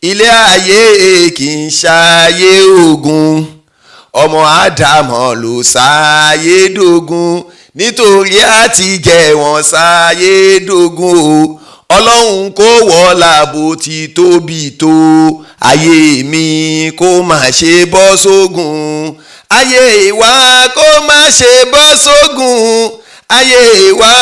Ilé ayé kì í ṣayé ogun, ọmọ Ádámọ̀ ló ṣayé dógún, nítorí àti jẹ́ wọ́n ṣayé dógún o. Ọlọ́run kò wọ́lá bó ti tóbi tó, ayé mi kó má ṣe bọ́ sógun, ayé wa kó má ṣe bọ́ sógun, ayé wa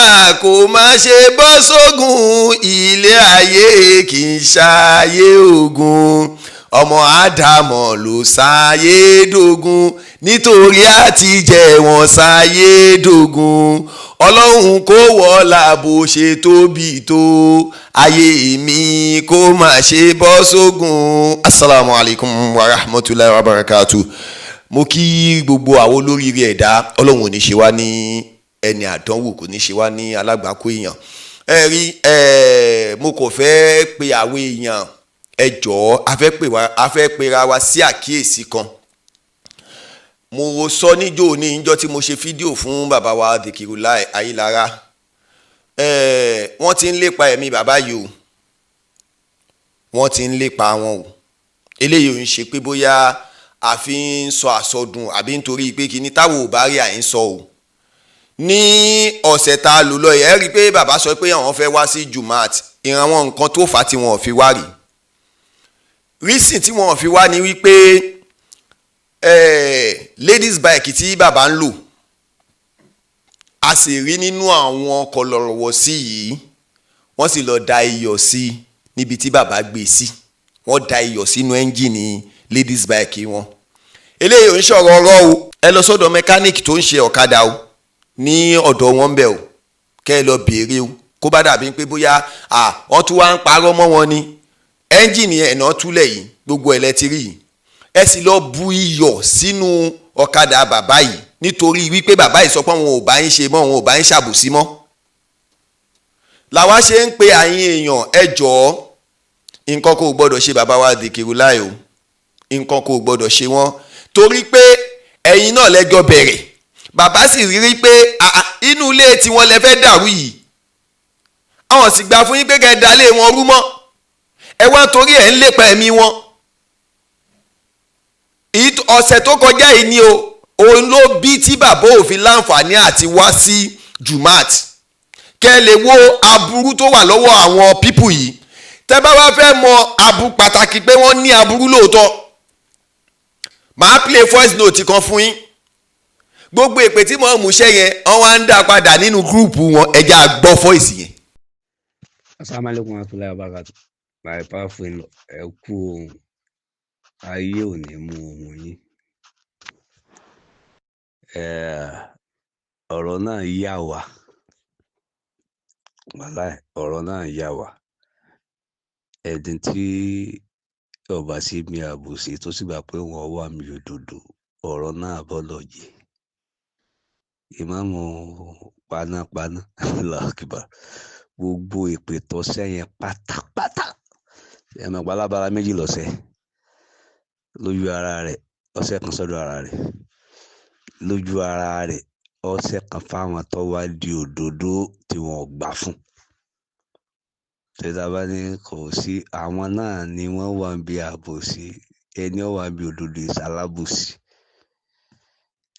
kó má ṣe bọ́ sógun. Ilé ayé kì í ṣayé ogun, ọmọ Ádámọ̀ ló ṣayé dógún, nítorí àti jẹ́ wọ́n ṣayé dógún. Ọlọ́run kò wọ́lá bó ṣe tóbi tó, ayé mi kó má ṣe bọ́ sógun. Asalaamualeykum wa rahmatulahi wa barakatu. Mo kí gbogbo àwọn olóríire ẹ̀dá. Ọlọ́run ò ní ṣe wá ní ẹni àdánwò, kò ní ṣe wá ní alágbàákó èèyàn. Ẹ rí ẹ, mo kò fẹ́ pe àwọn èèyàn, ẹ jọ̀ọ́, a fẹ́ pera wa sí àkíyèsí kan. Mo sọ níjó ní ìjọ́ tí mo ṣe fídíò fún bàbá wa Dìkìrúláì Ayílára. Wọ́n ti ń lépa ẹ̀mí bàbá yìí o, wọ́n ti ń lépa wọn o. Eléyìí ò ń ṣe pé bóyá a fi ń sọ àsọdùn àbí nítorí pé kíní táwọn ò bá rí à ń sọ o. Ní ọ̀sẹ̀ tá a lò lọ yẹ, ẹ rí i pé bàbá sọ pé àwọn fẹ́ wá sí Jumat. Ìran wọn, nǹkan tó fà á tí wọn ò fi wá rí, reason tí wọn ò fi wá ni wípé ladies bike tí bàbá ń lò, a sì rí nínú àwọn kọlọ̀rọ̀wọ̀ sí yìí, wọ́n sì lọ da iyọ̀ sí níbi tí bàbá gbé sí. Wọ́n da iyọ̀ sínú ẹ́ńjìnì ladies bike wọn. Eléyìí ò ń ṣọ̀rọ̀ ọ̀rọ̀ o. Ẹ lọ sọ́dọ̀ mẹkáníìkì tó ń ṣe ọ̀kadà o, ní ọ̀dọ̀ wọn bẹ̀ o, kẹ́ ẹ lọ béèrè o. Kó bá dàbí pé bóyá wọ́n tún wá ń parọ́ mọ́ wọn ni, ẹ́ńjìnì ẹ̀ náà túlẹ̀ yìí, gbogbo ẹ̀ lẹ ti rí yìí. Ẹ sì lọ bu iyọ̀ sínú ọ̀kadà bàbá yìí nítorí wípé bàbá yìí sọ pé òun ò bá ń ṣe mọ́, òun ò bá ń ṣàbòsí mọ́. Làwa ṣe ń pe àyín èèyàn, ẹ jọ̀ọ́, nǹkan kò gbọ́dọ̀ ṣe bàbá wa Dìkìrúláì o, nǹkan kò gbọ́dọ̀ ṣe wọ́n, torí pé ẹ̀yin náà lẹ́jọ́ bẹ̀rẹ̀. Bàbá sì rí rí pé inú ilé tiwọn lẹ fẹ́ dàrú yìí, àwọn sì gbà fún yín pé kẹ́ ẹ dalé wọn rú mọ́. Ẹ wá torí ẹ̀ ń lépa ẹ̀mí wọn. Ọ̀sẹ̀ tó kọjá yìí ni o, òun ló bí tí bàbá òfin láǹfààní àti wá sí Jumat. Kẹ́ ẹ lè wo aburú tó wà lọ́wọ́ àwọn people yìí. Tẹ́ bá wá fẹ́ mọ abu pàtàkì pé wọ́n ní aburú lóòótọ́, màá play voice note kan fún yín. Gbogbo èpè tí mo mú ṣẹ́ yẹn, wọ́n wá ń dá padà nínú group wọn. Ẹ jẹ́ á gbọ́ voice yẹn. Asalaamualeykum wa rahmatulahi wa barakatu. My powerful in-law, ẹ kú ohun, ayé ò ní mú ohun yín. Ọ̀rọ̀ náà yà wá, wàláì, ọ̀rọ̀ náà yà wá. Ẹni tí ọba sí mi àbòsí tó sì gbà pé wọ́n wà mí òdodo, ọ̀rọ̀ náà bọ́lọ̀ jẹ́. Ìmáàmù panápaná, Allahu Akbar, gbogbo ìpè tó sẹ́yìn pátápátá, ẹ̀mọ̀ palábala méjì lọ́sẹ̀ lójú ara rẹ̀, ọ̀sẹ̀ kan sọ́dọ̀ ara rẹ̀, lójú ara rẹ̀, ọ̀sẹ̀ kan fáwọn tó wá di òdodo tí wọ́n gbà fún. Tẹ́tà bá ní kò sí, àwọn náà ni wọ́n wà ń bí àbòsí. Ẹni ó wà ń bí òdodo ìsalábòsí,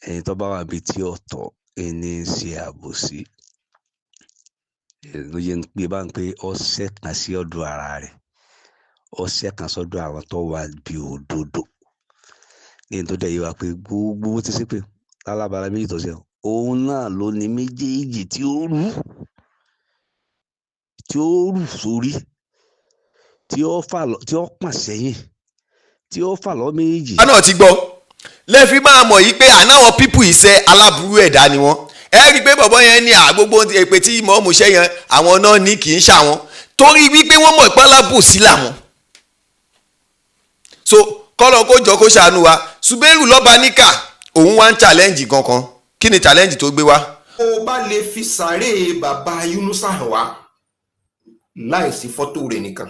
ẹni tó bá wà bí tí ọ̀tọ̀ ẹni ń ṣe àbòsí. Ló yẹ pé bá ń pé ọ̀sẹ̀ kan sí ọ̀dọ̀ ara rẹ̀, ọ̀sẹ̀ kan sọ́dọ̀ àwọn tó wà bí òdodo. Ní tó dẹ̀ yé wa pé gbogbo bó ti ṣe pé lálábàárà méjì tó ṣe, òun náà ló ní méjèèjì tí ó rù sórí, tí ó fà lọ, tí ó pọ̀n sẹ́yìn, tí ó fà lọ méjì. Bàbá náà ti gbọ́ lẹ́ẹ̀fi máa mọ̀ yìí pé àná àwọn people iṣẹ́ aláburú ẹ̀dá ni wọ́n. Ẹ rí i pé bọ̀bọ́ yẹn ní àgbogbo èpè tí mọ̀ọ́mù ṣẹ́ yẹn, àwọn náà ní kì í ṣàwọn, torí wípé wọ́n mọ̀ ìpá alábòsí làwọn. So kọ́lọ̀ kó jọ kó ṣàánú wa. Ṣùbẹ́rù lọ́ba níkà, òun wá ń challenge kankan. Kí ni challenge tó gbé wá? Tó o bá lè fi sàárè bàbá Yunusa hàn wá láìsí fọ́tò rẹ̀ nìkan,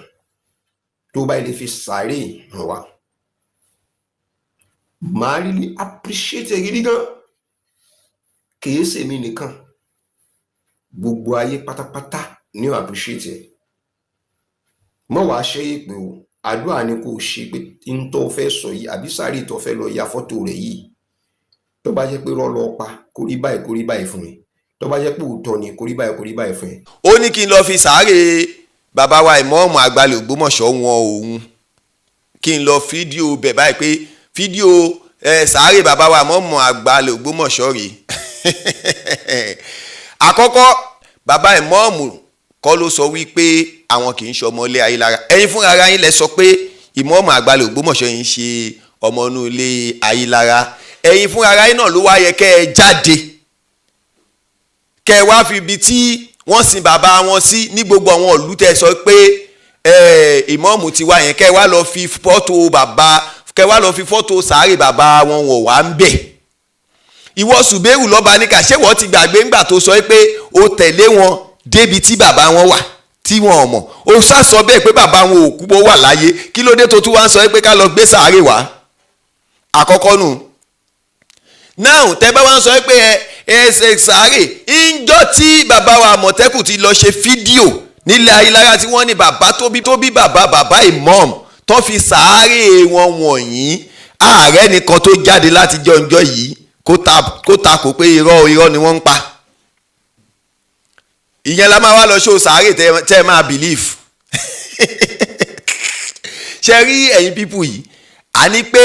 tó o bá lè fi sàárè hàn wá, màá really appreciate ẹ gidi gan. Kìí ṣèmi nìkan, gbogbo ayé pátápátá ní ó appreciate ẹ. Mọ́ wàá ṣe é pé o. Àdúrà ni kò ṣe pé n tó fẹ́ sọ yìí àbí sàárè tó fẹ́ lọ ya fọ́tò rẹ̀ yìí, tó bá jẹ́ pé irọ́ lọ pa, kó rí báyìí, kó rí báyìí fún ẹ. Tó bá jẹ́ pé òótọ́ ni, kó rí báyìí, kó rí báyìí fún ẹ. Ó ní kí n lọ fi sàárè bàbá wa ìmọ̀ọ́mù àgbàlẹ̀ Ògbómọ̀ṣọ́ wọn òun, kí n lọ fídíò bẹ̀ báyìí pé fídíò sàárè bàbá wa ìmọ̀ọ́mù àgbàlẹ̀ Ògbómọ̀ṣọ́ rèé. Àkọ́kọ́, bàbá ìmọ̀ọ́mù kọ́ ló sọ wípé àwọn kì í ṣe ọmọ ilé Ayílára. Ẹ̀yin fúnra ara yín lẹ sọ pé ìmọ̀ọ́mù àgbàlẹ̀ Ògbómọ̀ṣọ́ yìí ń ṣe ọmọ inú ilé Ayílára. Ẹ̀yin fúnra ara yín náà ló wá yẹ kẹ́ ẹ jáde, kẹ́ ẹ wá fi ibi tí wọ́n sin bàbá wọn sí ní gbogbo àwọn ìlú tẹ́ ẹ sọ pé ìmọ̀ọ́mù ti wá yẹn, kẹ́ ẹ wá lọ fi fọ́tò bàbá, kẹ́ ẹ wá lọ fi fọ́tò sàárè bàbá wọn wọ̀ wá ń bẹ̀. Ìwọ Sùbẹ́rù lọ́ba níkà, ṣé wọ́n ti gbàgbé ńgbà tó sọ pé o tẹ̀lé wọn débi tí bàbá wọn wà tí wọn ò mọ̀? O sá sọ bẹ́ẹ̀ pé bàbá wọn ò kú, bó wà láyé. Kí ló dé tó tún wá ń sọ pé ká lọ gbé sàárè wá? Àkọ́kọ́ nù. Now, tẹ́ bá wá ń sọ pé ẹ ṣe sàárè, ìjọ tí bàbá wa Àmọ̀tẹ́kùn ti lọ ṣe fídíò nílẹ̀ Ayílára tí wọ́n ní bàbá tó bí tó bí bàbá bàbá ìmọ̀ọ́mù tó fi sàárè wọn wọ̀nyí, ààrẹ nìkan tó jáde láti jọ ǹjọ́ yìí kó ta kò pé irọ́ irọ́ ni wọ́n ń pa. Ìyẹn la máa wá lọ ṣó sàárè tẹ́ ẹ máa believe. Ṣe rí ẹ̀yin people yìí, àní pé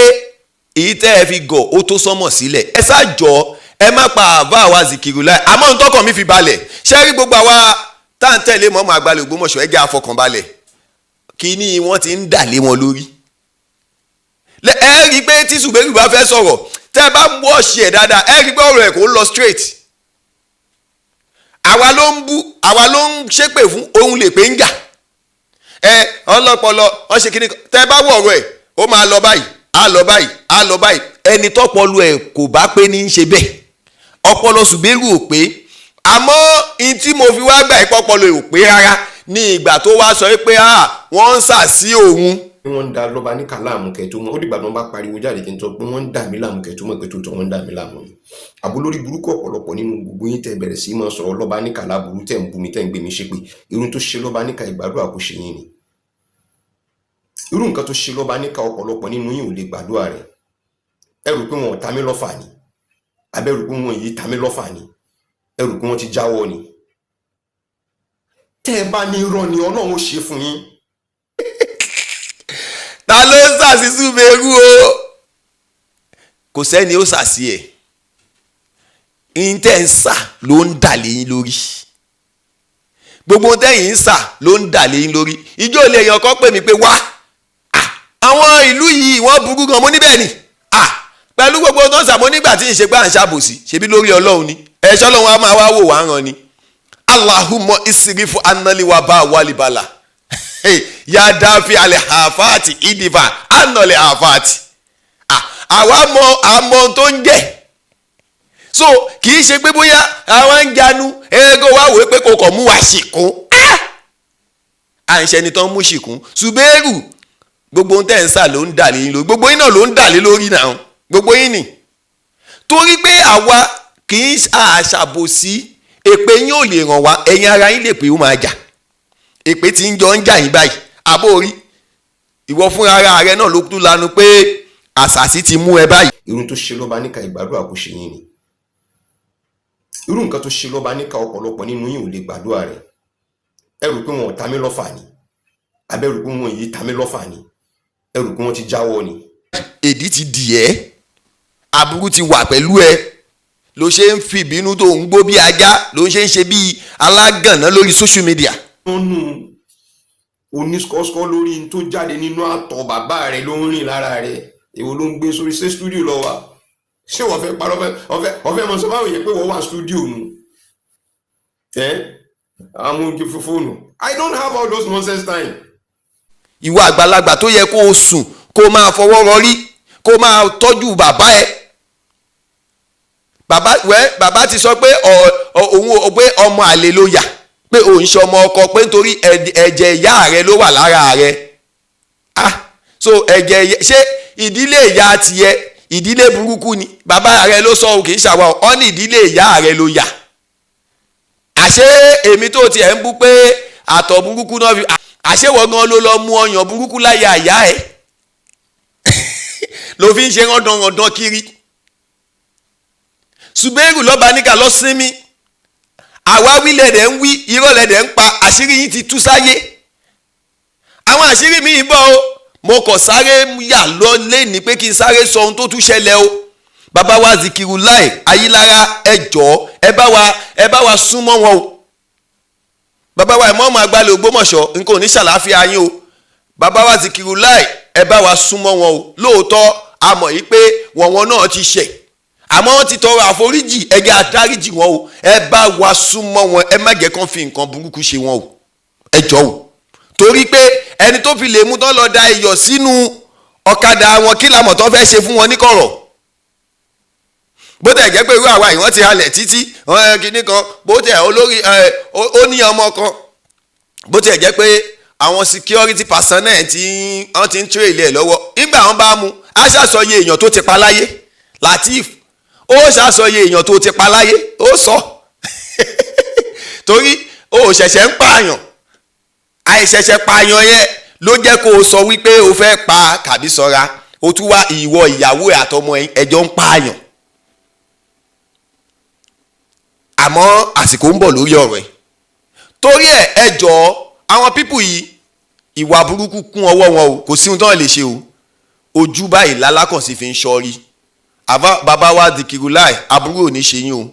èyí tẹ́ ẹ fi gọ̀ ó tó sánmọ̀ sílẹ̀. Ẹ ṣáàjọ, ẹ má pa àbá àwa Zikiru láì. Àmọ́ ohun tọkàn mi fi balẹ̀, ṣe rí gbogbo àwa tá à ń tẹ̀lé mọ́mọ́ àgbàlẹ̀ Ògbómọ̀ṣọ́, ẹ jẹ́ àfọkànbalẹ̀. Kíní wọ́n ti ń dà lé wọn lórí. Ẹ rí i pé tí Sùbẹ́rù bá fẹ́ sọ̀rọ̀, tẹ́ ẹ bá wọ́ọ̀ṣì ẹ̀ dáadáa, ẹ rí i pé ọ̀rọ̀ ẹ̀ kò ń lọ straight. Àwa ló ń bú, àwa ló ń ṣépè fún, òun lè pé ń jà ẹ ọlọpọlọ. Wọn ṣe kíní, tẹ́ ẹ bá wọ̀ ọ̀rọ̀ ẹ̀, ó máa lọ báyìí, á lọ báyìí, á lọ báyìí. Ẹni tọ́pọlọ ẹ̀ kò bá pé ní í ṣe bẹ́ẹ̀. Ọpọlọ Sùbẹ́rù ò pé. Àmọ́ in tí mo fi wá gbà ìpọpọlọ ò pé rárá ní ìgbà tó wá sọ pé wọ́n ń sà sí òun. Wọ́n ń da lọ́ba ní kàláàmù kẹ́tó mọ́. Ó dìgbà tí wọ́n bá pariwo jáde kí n sọ pé wọ́n ń dà mí láàmú kẹ́tó mọ́ pé tó tọ́ wọ́n ń dà mí láàmú ni. Àbó lórí burúkú, ọ̀pọ̀lọpọ̀ nínú gbogbo yín tẹ́ bẹ̀rẹ̀ sí máa sọ̀rọ̀ lọ́ba ní kàlá burú, tẹ́ ń bú mi, tẹ́ ń gbé mi ṣépè, irun tó ṣe lọ́ba níkà, ìgbàdúrà kò ṣe yín ni. Irú nǹkan tó ṣe lọ́ba níkà, ọ̀pọ̀lọpọ̀ nínú yín ò lè gbàdúrà rẹ̀. Ẹ rò pé wọn ò ta mí lọ́fà ni, àbẹ́ rò pé wọn yìí ta mí lọ́fà ni? Ẹ rò pé wọ́n ti jáwọ́ ni? Tẹ́ ẹ bá ní irọ́ ni, Ọlọ́run ó ṣe fún yín. Ta ló ń sàsí Sùbẹ́rù o? Kò sẹ́ni ó sàsí ẹ̀. Ń tẹ́ ń sà ló ń dà léyìn lórí. Gbogbo tẹ́yìn ń sà ló ń dà léyìn lórí. Ìjọ ilé èèyàn kan pè mí pé wá, àwọn ìlú yìí wọ́n burú gan. Mo níbẹ̀ ni pẹ̀lú gbogbo tó ń sà. Mo nígbà tí ń ṣe pé à ń ṣàbòsí, ṣebí lórí Ọlọ́run ni. Ẹ̀ṣọ́ Ọlọ́run á máa wá wò wá ràn ni. Allahumma isirifu analiwa bá walibala yadafi alẹ àfáàtì ìdìbà anọlẹ àfáàtì. Àwa mọ àmọ́ tó ń jẹ́. So kì í ṣe pé bóyá àwọn ń janu ẹ̀ẹ́dẹ́gbẹ́ wa wò ó pé kò kàn mú wa ṣìkún, à ń ṣẹni tán mú ṣìkún. Ṣùbẹ́rù, gbogbo ohun tẹ́ ń sà ló ń dà lé yín lórí. Gbogbo yín náà ló ń dà lé lórí náà, gbogbo yín nì. Torí pé àwa kì í àṣàbòsí, èpè yín ò lè ràn wá. Ẹ̀yin ara yín lè pé ó máa jà. Èpè tí ń jọ ń jà yín báyìí. Àbó orí ìwọ fúnra ara rẹ náà ló tún lanu pé àṣàsí ti mú ẹ báyìí. Irun tó ṣe lọ́ba níkà, ìgbàdúrà kò ṣe yín ni. Irú nǹkan tó ṣe lọ́ba níkà, ọ̀pọ̀lọpọ̀ nínú yín ò lè gbàdúrà rẹ̀. Ẹ rò pé wọn ò ta mí lọ́fà ni, àbẹ́ rò pé wọn yìí ta mí lọ́fà ni? Ẹ rò pé wọ́n ti jáwọ́ ni? Èdí ti dì ẹ́, aburú ti wà pẹ̀lú ẹ, ló ṣe ń fi ìbínú tó ń gbó bí ajá, ló ṣe ń ṣe bí alágànná lórí social media. Wọ́n nù onískọ́skọ́ lórí tó jáde nínú àtọ̀ bàbá rẹ̀ ló ń rìn lára rẹ̀. Èwo ló ń gbé sórí? Ṣé studio lọ wà? Ṣé wọ́n fẹ́ parọ́? Ọ̀fẹ́ mọ̀ sọ fáwọn èèyàn pé wọ́n wà studio nù ẹ́ amújú fóònù. I don't have all those nonsense time. Ìwọ àgbàlagbà tó yẹ kó o sùn, kó o máa fọwọ́ rọrí, kó o máa tọ́jú bàbá ẹ. Bàbá wẹ́, bàbá ti sọ pé òun pé ọmọ àlè ló yà, pé òun ṣe ọmọ ọkọ, pé nítorí ẹ̀jẹ̀ ìyá rẹ ló wà lára rẹ. So ẹ̀jẹ̀, ṣé ìdílé ìyá tiẹ̀ ìdílé burúkú ni? Bàbá rẹ ló sọ òun, kì í ṣàwọ̀ ọ ní ìdílé ìyá rẹ ló yà. Àṣé èmi tó tiẹ̀ ń bú pé àtọ̀ burúkú náà fi Àṣewọ̀ gan ló lọ mú ọyàn burúkú láyé àyà ẹ̀ ló fi ń ṣe rándanrandan kiri. Zubairu lọ́ba níkà lọ sinmi. Àwa wílẹ̀ dẹ̀ ń wí, irọ́ lẹ̀ dẹ̀ ń pa, àṣírí yín ti tú sáyé. Àwọn àṣírí mi ń bọ̀ o, mo kàn sáré yà lọ lẹ́ni pé kí n sáré sọ ohun tó tún ṣẹlẹ̀ o. Bàbá wa Zikiru Lai Ayilara, ẹ jọ̀ọ́, ẹ bá wa súnmọ́ wọn o. Bàbá wa Ìmáàmù Àgbàlẹ̀ Ògbómọ̀ṣọ́, nǹkan ò ní ṣàlàáfíà yín o. Bàbá wa Zikiru Lai, ẹ bá wa súnmọ́ wọn o. Lóòótọ́ a mọ̀ yìí pé wọ̀nwọ̀n náà ti ṣẹ̀, àmọ́ wọ́n ti tọrọ àforíjì, ẹgẹ́ àdáríjì wọn o. Ẹ bá wa súnmọ́ wọn, ẹ má jẹ́ kán fi nǹkan burúkú ṣe wọn o, ẹ jọ̀ọ́ o. Torí pé ẹni tó fi lè mú tán lọ da iyọ̀ sínú ọ̀kadà wọn, kí lamọ̀ tán fẹ́ ṣe fún wọn níkọ̀rọ̀? Bó tẹ̀ jẹ́ pé irú àwa yìí, wọ́n ti halẹ̀ títí kínní kan, bó tẹ̀ olórí ó ní ọmọ kan, bó tẹ̀ jẹ́ pé àwọn security personnel tí wọ́n ti ń trail ẹ̀ lọ́wọ́, nígbà wọn bá mú, á ṣàṣọyé èèyàn tó ti pa láyé. Lateef, ó ṣàṣọyé èèyàn tó ti pa láyé, ó sọ, torí ó ṣẹ̀ṣẹ̀ ń pààyàn. Àìṣẹ̀ṣẹ̀ pààyàn yẹn ló jẹ́ kó o sọ wípé o fẹ́ pa kàbí sọ́ra. O tún wá ìwọ, ìyàwó ẹ̀ àtọmọ ẹjọ́ ń pààyàn. Àmọ́ àsìkò ń bọ̀ lórí ọ̀rọ̀ ẹ̀. Torí ẹ̀, ẹ jọ̀ọ́, àwọn people yìí, ìwà burúkú kún ọwọ́ wọn o. Kò sí ohun tí wọ́n lè ṣe o. Ojú báyìí lálákànṣe fi ń ṣọ́rí. Bàbá wa Zikiru Lai, aburú ò ní ṣe yín o,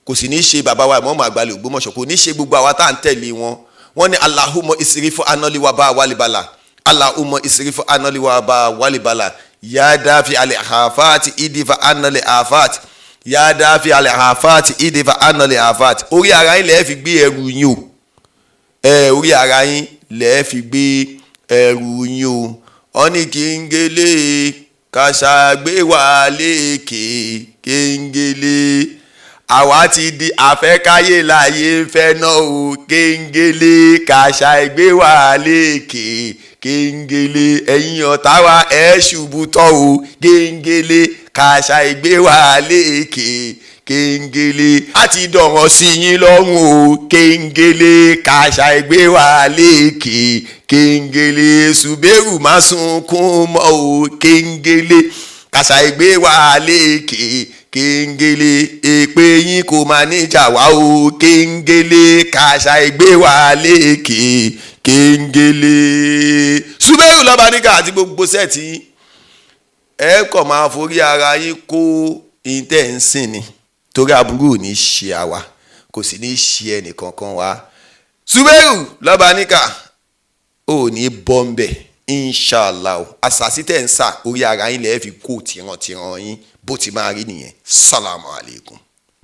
kò sì ní ṣe bàbá wa Ìmáàmù Àgbàlẹ̀ Ògbómọ̀ṣọ́, kò ní ṣe gbogbo àwa tá à ń tẹ̀lé wọn. Wọ́n ní Allahumma isrifu analiwa bá walibala, Allahumma isrifu analiwa bá walibala, yadafi alẹ́ àfáàtì ìdìfà anali àfáàtì, yadafi alẹ́ àfáàtì ìdìfà anali àfáàtì. Orí ara yín lẹ́ẹ̀ fi gbé ẹrù yín o. Ẹ orí ara yín lẹ́ẹ̀ fi gbé ẹrù yín o. Wọ́n ní kí n gélé kàṣàgbé wà léèké kéńgélé, àwa ti di àfẹ́káyé láyé ń fẹ́ náà o. Kéńgélé kàṣà ìgbé wà léèké kéńgélé, ẹ̀yin ọ̀tá wa, ẹ̀ ṣubú tọ́ o. Kéńgélé kàṣà ìgbé wà léèké kéńgélé, a ti dọ̀rọ̀ sí yín lọ́rùn o. Kéńgélé kàṣà ìgbé wà léèké kéńgélé, Ṣùbẹ́rù má sunkún mọ́ o. Kéńgélé kàṣà ìgbé wà léèké kéńgélé, èpè yín kò máa níjà wá o. Kéńgélé kàṣà ìgbé wà léèké kéńgélé. Ṣùbẹ́rù lọ́ba níkà àti gbogbo set yín, ẹ kàn máa forí ara yín kó ìtẹ̀ ń sìn ni, torí aburú ò ní ṣe àwa, kò sì ní ṣe ẹnìkankan wa. Ṣùbẹ́rù lọ́ba níkà, ò ní bọ́m̀bẹ̀, inshallah. Àṣàṣì tẹ̀ ń sà, orí ara yín lẹ́ẹ̀ fi kó tìrantìran yín. Bó ti máa rí nìyẹn. Salamu alaykum.